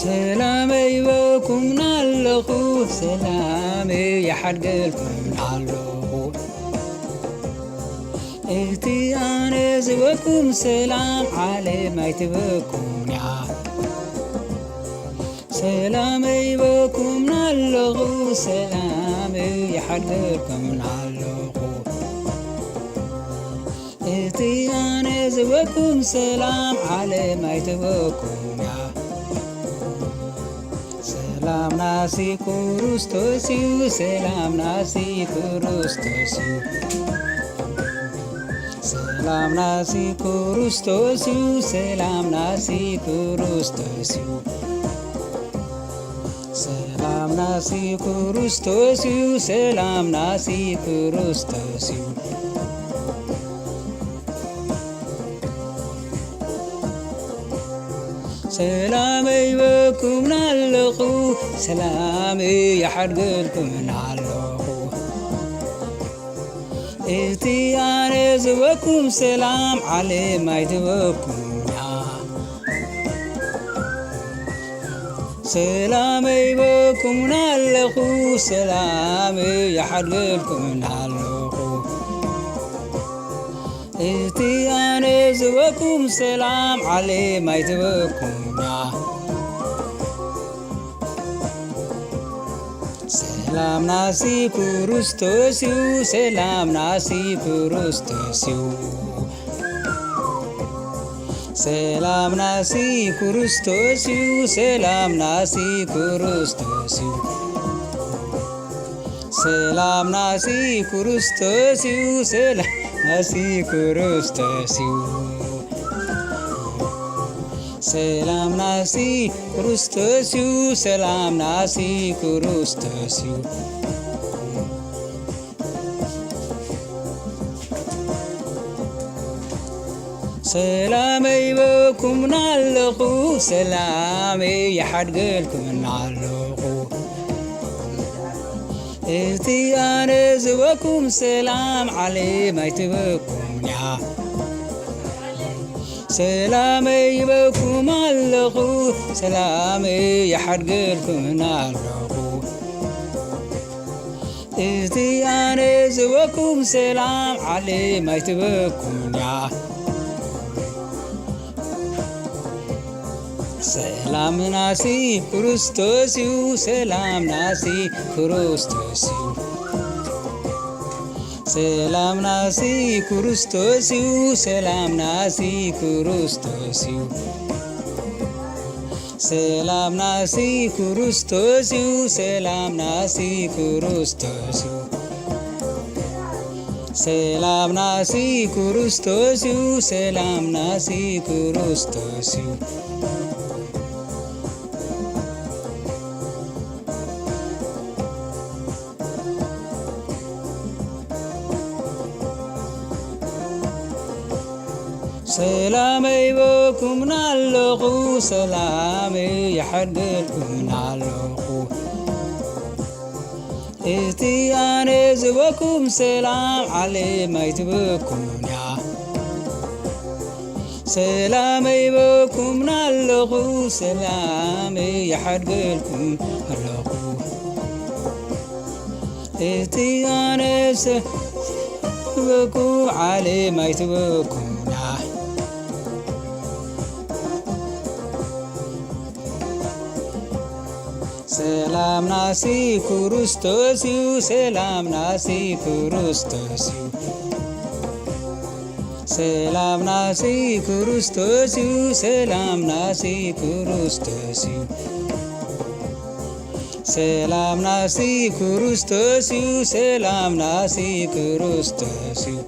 ሰላመይ በኩም ኣለኹ፣ ሰላመይ ይሓድገልኩም ኣለኹ። እቲ ኣነ ዝበኩም ሰላም ዓለም ኣይትበኩም እያ። ሰላመይ በኩም ኣለኹ፣ ሰላመይ ይሓድገልኩም ኣለኹ። እቲ ኣነ ዝበኩም ሰላም ዓለም ኣይትበኩም እያ። ሰላምናሲ ክርስቶስ እዩ፣ ሰላምናሲ ክርስቶስ እዩ። ሰላምናሲ ክርስቶስ እዩ፣ ሰላምናሲ ክርስቶስ እዩ። ሰላምናሲ ክርስቶስ እዩ፣ ሰላምናሲ ክርስቶስ እዩ። ሰላመይ በኩም ኣለኹ፣ ሰላመይ ይሓድገልኩም ኣለኹ። እቲ ኣነ ዝበኩም ሰላም ዓለም ኣይትበኩም እያ። ሰላመይ በኩም ኣለኹ፣ ሰላመይ ይሓድገልኩም ኣለኹ። እቲ ኣነ ዝበኩም ሰላም ዓለም ኣይትበኩም እያ። ሰላምናሲ ክርስቶስ እዩ፣ ሰላምናሲ ክርስቶስ እዩ። ሰላምናሲ ክርስቶስ እዩ፣ ሰላምናሲ ክርስቶስ እዩ። ሰላምናሲ ክርስቶስ እዩ፣ ሰላምናሲ ክርስቶስ እዩ። ሰላምናሲ ክርስቶስ እዩ፣ ሰላምናሲ ክርስቶስ እዩ። ሰላመይ በኩም ኣለኹ፣ ሰላመይ ይሓድገልኩም ኣለኹ። እቲ ኣነ ዝበኩም ሰላም ዓለም ኣይትበኩም እያ። ሰላመይ ይበኩም ኣለኹ፣ ሰላመይ ይሓድገልኩም ኣለኹ። እቲ ኣነ ዝበኩም ሰላም ዓለም ኣይትበኩም እያ። ሰላምናሲ ክርስቶስ እዩ፣ ሰላምናሲ ክርስቶስ እዩ። ሰላምናሲ ክርስቶስ እዩ፣ ሰላምናሲ ክርስቶስ እዩ። ሰላምናሲ ክርስቶስ እዩ፣ ሰላምናሲ ክርስቶስ እዩ። ሰላምናሲ ክርስቶስ እዩ፣ ሰላምናሲ ክርስቶስ እዩ። ሰላመይ በኩምና ኣለኹ፣ ሰላመይ ይሓድገልኩምና ኣለኹ። እቲ ኣነ ዝበኩም ሰላም ዓለም ኣይትበኩም እያ። ሰላመይ በኩምና ኣለኹ፣ ሰላመይ ይሓድገልኩም ኣለኹ። እቲ ኣነ ዝበኩ ዓለም ኣይትበኩም እያ። ሰላምናሲ ክርስቶስ እዩ፣ ሰላምናሲ ክርስቶስ እዩ። ሰላምናሲ ክርስቶስ እዩ፣ ሰላምናሲ ክርስቶስ እዩ። ሰላምናሲ ክርስቶስ እዩ፣ ሰላምናሲ ክርስቶስ እዩ።